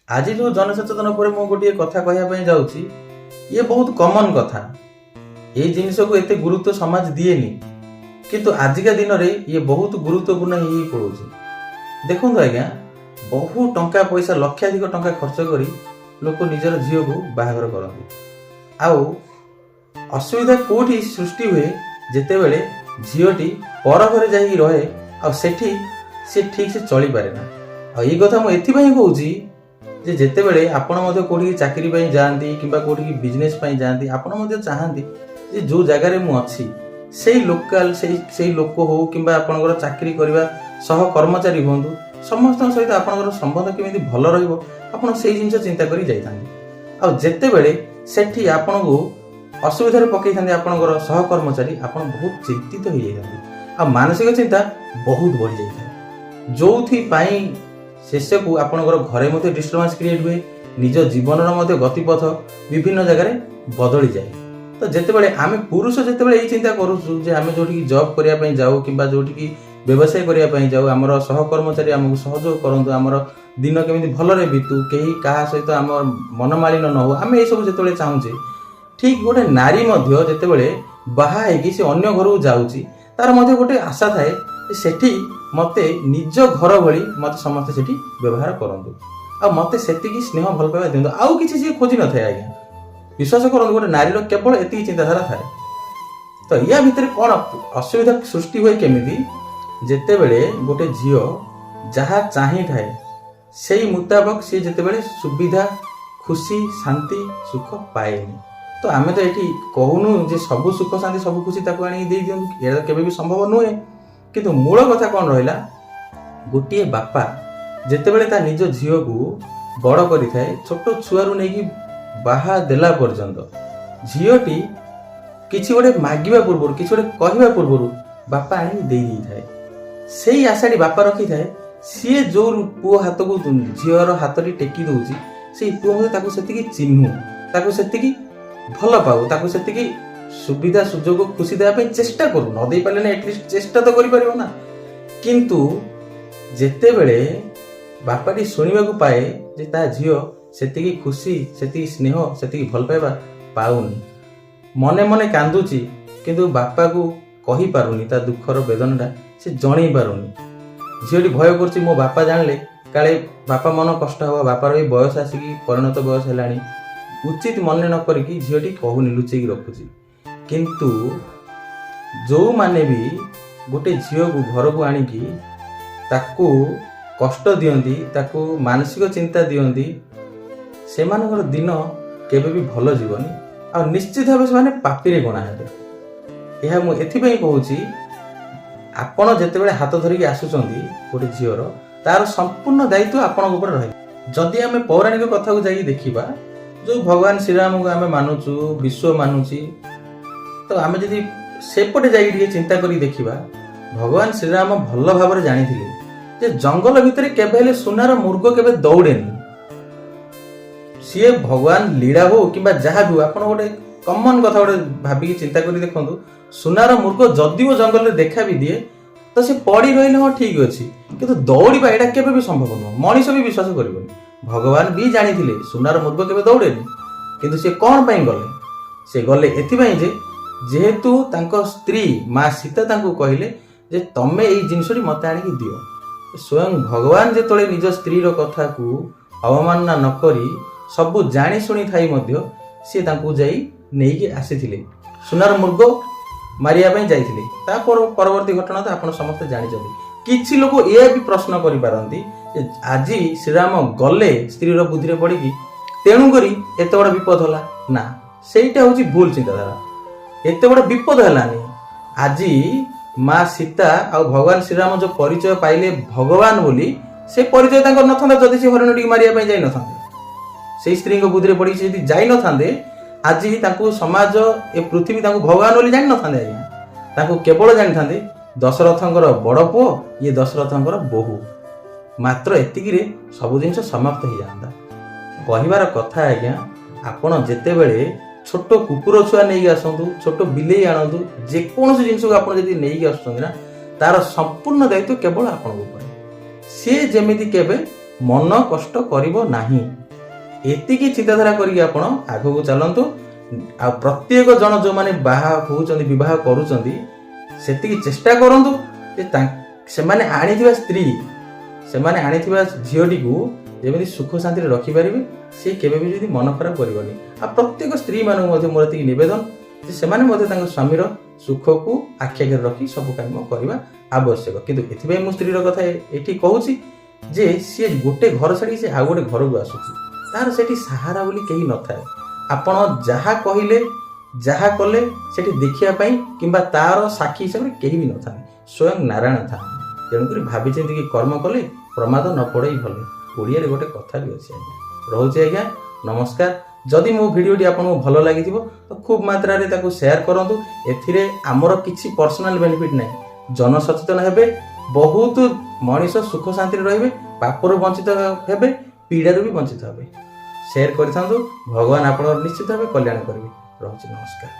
ଆଜି ଯେଉଁ ଜନସଚେତନ ଉପରେ ମୁଁ ଗୋଟିଏ କଥା କହିବା ପାଇଁ ଯାଉଛି, ଇଏ ବହୁତ କମନ୍ କଥା। ଏଇ ଜିନିଷକୁ ଏତେ ଗୁରୁତ୍ୱ ସମାଜ ଦିଏନି, କିନ୍ତୁ ଆଜିକା ଦିନରେ ଇଏ ବହୁତ ଗୁରୁତ୍ୱପୂର୍ଣ୍ଣ ହେଇ ହେଇ ପଳଉଛି। ଦେଖନ୍ତୁ ଆଜ୍ଞା, ବହୁ ଟଙ୍କା ପଇସା, ଲକ୍ଷାଧିକ ଟଙ୍କା ଖର୍ଚ୍ଚ କରି ଲୋକ ନିଜର ଝିଅକୁ ବାହାଘର କରନ୍ତି। ଆଉ ଅସୁବିଧା କୋଉଠି ସୃଷ୍ଟି ହୁଏ? ଯେତେବେଳେ ଝିଅଟି ପର ଘରେ ଯାଇକି ରହେ ଆଉ ସେଠି ସେ ଠିକ୍ ସେ ଚଳିପାରେ ନା। ଆଉ ଏଇ କଥା ମୁଁ ଏଥିପାଇଁ କହୁଛି ଯେ ଯେତେବେଳେ ଆପଣ ମଧ୍ୟ କୋଉଠିକି ଚାକିରି ପାଇଁ ଯାଆନ୍ତି କିମ୍ବା କୋଉଠିକି ବିଜନେସ୍ ପାଇଁ ଯାଆନ୍ତି, ଆପଣ ମଧ୍ୟ ଚାହାନ୍ତି ଯେ ଯୋଉ ଜାଗାରେ ମୁଁ ଅଛି, ସେଇ ଲୋକାଲ ସେଇ ଲୋକ ହଉ କିମ୍ବା ଆପଣଙ୍କର ଚାକିରି କରିବା ସହ କର୍ମଚାରୀ ହୁଅନ୍ତୁ, ସମସ୍ତଙ୍କ ସହିତ ଆପଣଙ୍କର ସମ୍ବନ୍ଧ କେମିତି ଭଲ ରହିବ, ଆପଣ ସେଇ ଜିନିଷ ଚିନ୍ତା କରି ଯାଇଥାନ୍ତି। ଆଉ ଯେତେବେଳେ ସେଠି ଆପଣଙ୍କୁ ଅସୁବିଧାରେ ପକେଇଥାନ୍ତି ଆପଣଙ୍କର ସହକର୍ମଚାରୀ, ଆପଣ ବହୁତ ଚିନ୍ତିତ ହେଇଯାଇଥାନ୍ତି ଆଉ ମାନସିକ ଚିନ୍ତା ବହୁତ ବଢ଼ିଯାଇଥାଏ, ଯୋଉଥିପାଇଁ ଶେଷକୁ ଆପଣଙ୍କର ଘରେ ମଧ୍ୟ ଡିଷ୍ଟର୍ବାନ୍ସ କ୍ରିଏଟ୍ ହୁଏ, ନିଜ ଜୀବନର ମଧ୍ୟ ଗତିପଥ ବିଭିନ୍ନ ଜାଗାରେ ବଦଳିଯାଏ। ତ ଯେତେବେଳେ ଆମେ ପୁରୁଷ ଯେତେବେଳେ ଏଇ ଚିନ୍ତା କରୁଛୁ ଯେ ଆମେ ଯୋଉଠିକି ଜବ୍ କରିବା ପାଇଁ ଯାଉ କିମ୍ବା ଯୋଉଠିକି ବ୍ୟବସାୟ କରିବା ପାଇଁ ଯାଉ, ଆମର ସହକର୍ମଚାରୀ ଆମକୁ ସହଯୋଗ କରନ୍ତୁ, ଆମର ଦିନ କେମିତି ଭଲରେ ବିତୁ, କେହି କାହା ସହିତ ଆମ ମନମାଳିନ୍ୟ ନ ହଉ, ଆମେ ଏସବୁ ଯେତେବେଳେ ଚାହୁଁଛେ, ଠିକ୍ ଗୋଟେ ନାରୀ ମଧ୍ୟ ଯେତେବେଳେ ବାହା ହେଇକି ସେ ଅନ୍ୟ ଘରକୁ ଯାଉଛି, ତାର ମଧ୍ୟ ଗୋଟେ ଆଶା ଥାଏ ଯେ ସେଠି ମୋତେ ନିଜ ଘର ଭଳି ମୋତେ ସମସ୍ତେ ସେଠି ବ୍ୟବହାର କରନ୍ତୁ ଆଉ ମୋତେ ସେତିକି ସ୍ନେହ ଭଲ ପାଇବା ଦିଅନ୍ତୁ। ଆଉ କିଛି ସିଏ ଖୋଜି ନଥାଏ ଆଜ୍ଞା। ବିଶ୍ୱାସ କରନ୍ତୁ, ଗୋଟେ ନାରୀର କେବଳ ଏତିକି ଚିନ୍ତାଧାରା ଥାଏ। ତ ୟା ଭିତରେ କ'ଣ ଅସୁବିଧା ସୃଷ୍ଟି ହୁଏ କେମିତି? ଯେତେବେଳେ ଗୋଟେ ଝିଅ ଯାହା ଚାହିଁଥାଏ, ସେଇ ମୁତାବକ ସିଏ ଯେତେବେଳେ ସୁବିଧା, ଖୁସି, ଶାନ୍ତି, ସୁଖ ପାଏନି। ତ ଆମେ ତ ଏଠି କହୁନୁ ଯେ ସବୁ ସୁଖ, ଶାନ୍ତି, ସବୁ ଖୁସି ତାକୁ ଆଣିକି ଦେଇ ଦିଅନ୍ତୁ। ଏଇଟା ତ କେବେ ବି ସମ୍ଭବ ନୁହେଁ। କିନ୍ତୁ ମୂଳ କଥା କ'ଣ ରହିଲା? ଗୋଟିଏ ବାପା ଯେତେବେଳେ ତା ନିଜ ଝିଅକୁ ବଡ଼ କରିଥାଏ, ଛୋଟ ଛୁଆରୁ ନେଇକି ବାହା ଦେଲା ପର୍ଯ୍ୟନ୍ତ, ଝିଅଟି କିଛି ଗୋଟେ ମାଗିବା ପୂର୍ବରୁ, କିଛି ଗୋଟେ କହିବା ପୂର୍ବରୁ ବାପା ଆଣିକି ଦେଇ ଦେଇଥାଏ। ସେଇ ଆଶାଟି ବାପା ରଖିଥାଏ, ସିଏ ଯୋଉ ପୁଅ ହାତକୁ ଝିଅର ହାତଟି ଟେକି ଦଉଛି, ସେଇ ପୁଅ ମଧ୍ୟ ତାକୁ ସେତିକି ଚିହ୍ନୁ, ତାକୁ ସେତିକି ଭଲ ପାଉ, ତାକୁ ସେତିକି ସୁବିଧା ସୁଯୋଗ, ଖୁସି ଦେବା ପାଇଁ ଚେଷ୍ଟା କରୁ। ନ ଦେଇପାରିଲେ ନା, ଆଟଲିଷ୍ଟ ଚେଷ୍ଟା ତ କରିପାରିବ ନା। କିନ୍ତୁ ଯେତେବେଳେ ବାପାଟି ଶୁଣିବାକୁ ପାଏ ଯେ ତା ଝିଅ ସେତିକି ଖୁସି, ସେତିକି ସ୍ନେହ, ସେତିକି ଭଲ ପାଇବା ପାଉନି, ମନେ ମନେ କାନ୍ଦୁଛି, କିନ୍ତୁ ବାପାକୁ କହିପାରୁନି, ତା ଦୁଃଖର ବେଦନାଟା ସେ ଜଣେଇ ପାରୁନି। ଝିଅଟି ଭୟ କରୁଛି, ମୋ ବାପା ଜାଣିଲେ କାଳେ ବାପା ମନ କଷ୍ଟ ହେବ, ବାପାର ବି ବୟସ ଆସିକି ପରିଣତ ବୟସ ହେଲାଣି। ଉଚିତ ମନେ ନ କରିକି ଝିଅଟି କହୁନି, ଲୁଚେଇକି ରଖୁଛି। କିନ୍ତୁ ଯୋଉମାନେ ବି ଗୋଟେ ଝିଅକୁ ଘରକୁ ଆଣିକି ତାକୁ କଷ୍ଟ ଦିଅନ୍ତି, ତାକୁ ମାନସିକ ଚିନ୍ତା ଦିଅନ୍ତି, ସେମାନଙ୍କର ଦିନ କେବେ ବି ଭଲ ଯିବନି ଆଉ ନିଶ୍ଚିତ ଭାବେ ସେମାନେ ପାପିରେ ଗଣା ହେବେ। ଏହା ମୁଁ ଏଥିପାଇଁ କହୁଛି, ଆପଣ ଯେତେବେଳେ ହାତ ଧରିକି ଆସୁଛନ୍ତି ଗୋଟେ ଝିଅର, ତାର ସମ୍ପୂର୍ଣ୍ଣ ଦାୟିତ୍ୱ ଆପଣଙ୍କ ଉପରେ ରହିବ। ଯଦି ଆମେ ପୌରାଣିକ କଥାକୁ ଯାଇକି ଦେଖିବା, ଯୋଉ ଭଗବାନ ଶ୍ରୀରାମଙ୍କୁ ଆମେ ମାନୁଛୁ, ବିଶ୍ୱ ମାନୁଛି, ତ ଆମେ ଯଦି ସେପଟେ ଯାଇକି ଟିକେ ଚିନ୍ତା କରି ଦେଖିବା, ଭଗବାନ ଶ୍ରୀରାମ ଭଲ ଭାବରେ ଜାଣିଥିଲେ ଯେ ଜଙ୍ଗଲ ଭିତରେ କେବେ ହେଲେ ସୁନାର ମୃଗ କେବେ ଦୌଡ଼େନି। ସିଏ ଭଗବାନ ଲୀଳା ହଉ କିମ୍ବା ଯାହା ବି ହଉ, ଆପଣ ଗୋଟେ କମନ କଥା ଗୋଟେ ଭାବିକି ଚିନ୍ତା କରି ଦେଖନ୍ତୁ, ସୁନାର ମୃଗ ଯଦିଓ ଜଙ୍ଗଲରେ ଦେଖା ବି ଦିଏ, ତ ସେ ପଡି ରହିଲେ ହଁ ଠିକ ଅଛି, କିନ୍ତୁ ଦୌଡ଼ିବା ଏଇଟା କେବେ ବି ସମ୍ଭବ ନୁହଁ। ମଣିଷ ବି ବିଶ୍ୱାସ କରିବନି। ଭଗବାନ ବି ଜାଣିଥିଲେ ସୁନାର ମୃଗ କେବେ ଦୌଡ଼େନି। କିନ୍ତୁ ସେ କ'ଣ ପାଇଁ ଗଲେ? ସେ ଗଲେ ଏଥିପାଇଁ ଯେ ଯେହେତୁ ତାଙ୍କ ସ୍ତ୍ରୀ ମା ସୀତା ତାଙ୍କୁ କହିଲେ ଯେ ତମେ ଏଇ ଜିନିଷଟି ମତେ ଆଣିକି ଦିଅ। ସ୍ୱୟଂ ଭଗବାନ ଯେତେବେଳେ ନିଜ ସ୍ତ୍ରୀର କଥାକୁ ଅବମାନନା ନ କରି, ସବୁ ଜାଣି ଶୁଣି ଥାଇ ମଧ୍ୟ ସିଏ ତାଙ୍କୁ ଯାଇ ନେଇକି ଆସିଥିଲେ, ସୁନାର ମୃଗ ମାରିବା ପାଇଁ ଯାଇଥିଲେ। ତା ପରବର୍ତ୍ତୀ ଘଟଣା ତ ଆପଣ ସମସ୍ତେ ଜାଣିଛନ୍ତି। କିଛି ଲୋକ ଏହା ବି ପ୍ରଶ୍ନ କରିପାରନ୍ତି ଯେ ଆଜି ଶ୍ରୀରାମ ଗଲେ ସ୍ତ୍ରୀର ବୁଦ୍ଧିରେ ପଡ଼ିକି, ତେଣୁକରି ଏତେ ବଡ଼ ବିପଦ ହେଲା। ନା, ସେଇଟା ହଉଛି ଭୁଲ ଚିନ୍ତାଧାରା। ଏତେ ବଡ଼ ବିପଦ ହେଲାନି। ଆଜି ମା ସୀତା ଆଉ ଭଗବାନ ଶ୍ରୀରାମ ଯୋଉ ପରିଚୟ ପାଇଲେ ଭଗବାନ ବୋଲି, ସେ ପରିଚୟ ତାଙ୍କର ନଥାନ୍ତା ଯଦି ସେ ହରିଣଟିକୁ ମାରିବା ପାଇଁ ଯାଇନଥାନ୍ତେ। ସେଇ ସ୍ତ୍ରୀଙ୍କ ବୁଦ୍ଧିରେ ପଡ଼ିକି ସେ ଯଦି ଯାଇନଥାନ୍ତେ, ଆଜି ତାଙ୍କୁ ସମାଜ, ଏ ପୃଥିବୀ ତାଙ୍କୁ ଭଗବାନ ବୋଲି ଜାଣିନଥାନ୍ତେ ଆଜ୍ଞା। ତାଙ୍କୁ କେବଳ ଜାଣିଥାନ୍ତେ ଦଶରଥଙ୍କର ବଡ଼ ପୁଅ, ଇଏ ଦଶରଥଙ୍କର ବୋହୂ। ମାତ୍ର ଏତିକିରେ ସବୁ ଜିନିଷ ସମାପ୍ତ ହେଇଯାଆନ୍ତା। କହିବାର କଥା ଆଜ୍ଞା, ଆପଣ ଯେତେବେଳେ ଛୋଟ କୁକୁର ଛୁଆ ନେଇକି ଆସନ୍ତୁ, ଛୋଟ ବିଲେଇ ଆଣନ୍ତୁ, ଯେକୌଣସି ଜିନିଷକୁ ଆପଣ ଯଦି ନେଇକି ଆସୁଛନ୍ତି ନା, ତାର ସମ୍ପୂର୍ଣ୍ଣ ଦାୟିତ୍ୱ କେବଳ ଆପଣଙ୍କ ଉପରେ। ସିଏ ଯେମିତି କେବେ ମନ କଷ୍ଟ କରିବ ନାହିଁ। ଏତିକି ଚିନ୍ତାଧାରା କରିକି ଆପଣ ଆଗକୁ ଚାଲନ୍ତୁ। ଆଉ ପ୍ରତ୍ୟେକ ଜଣ ଯେଉଁମାନେ ବାହା ହେଉଛନ୍ତି, ବିବାହ କରୁଛନ୍ତି, ସେତିକି ଚେଷ୍ଟା କରନ୍ତୁ ଯେ ସେମାନେ ଆଣିଥିବା ସ୍ତ୍ରୀ, ସେମାନେ ଆଣିଥିବା ଝିଅଟିକୁ ଯେମିତି ସୁଖ ଶାନ୍ତିରେ ରଖିପାରିବେ, ସେ କେବେ ବି ଯଦି ମନ ଖରାପ କରିବନି। ଆଉ ପ୍ରତ୍ୟେକ ସ୍ତ୍ରୀମାନଙ୍କୁ ମଧ୍ୟ ମୋର ଏତିକି ନିବେଦନ ଯେ ସେମାନେ ମଧ୍ୟ ତାଙ୍କ ସ୍ୱାମୀର ସୁଖକୁ ଆଖି ଆଗରେ ରଖି ସବୁ କାମ କରିବା ଆବଶ୍ୟକ। କିନ୍ତୁ ଏଥିପାଇଁ ମୁଁ ସ୍ତ୍ରୀର କଥା ଏଠି କହୁଛି ଯେ ସିଏ ଗୋଟେ ଘର ଛାଡ଼ିକି ସେ ଆଉ ଗୋଟେ ଘରକୁ ଆସୁଛି, ତାର ସେଠି ସାହାରା ବୋଲି କେହି ନଥାଏ। ଆପଣ ଯାହା କହିଲେ, ଯାହା କଲେ, ସେଠି ଦେଖିବା ପାଇଁ କିମ୍ବା ତାର ସାକ୍ଷୀ ହିସାବରେ କେହି ବି ନଥାନ୍ତି, ସ୍ୱୟଂ ନାରାୟଣ ଥାନ୍ତି। ତେଣୁକରି ଭାବି ଚିନ୍ତିକି କର୍ମ କଲେ ପ୍ରମାଦ ନ ପଡ଼େଇ ଭଲେ, ଓଡ଼ିଆରେ ଗୋଟେ କଥା ବି ଅଛି ଆଜ୍ଞା। ରହୁଛି ଆଜ୍ଞା, ନମସ୍କାର। ଯଦି ମୋ ଭିଡ଼ିଓଟି ଆପଣଙ୍କୁ ଭଲ ଲାଗିଥିବ ତ ଖୁବ୍ ମାତ୍ରାରେ ତାକୁ ସେୟାର କରନ୍ତୁ। ଏଥିରେ ଆମର କିଛି ପର୍ସନାଲ ବେନିଫିଟ୍ ନାହିଁ। ଜନସଚେତନ ହେବେ, ବହୁତ ମଣିଷ ସୁଖ ଶାନ୍ତିରେ ରହିବେ, ପାପରୁ ବଞ୍ଚିତ ହେବେ, ପୀଡ଼ାରୁ ବି ବଞ୍ଚିତ ହେବେ। ସେୟାର କରିଥାନ୍ତୁ, ଭଗବାନ ଆପଣଙ୍କର ନିଶ୍ଚିତ ଭାବେ କଲ୍ୟାଣ କରିବେ। ରହୁଛି, ନମସ୍କାର।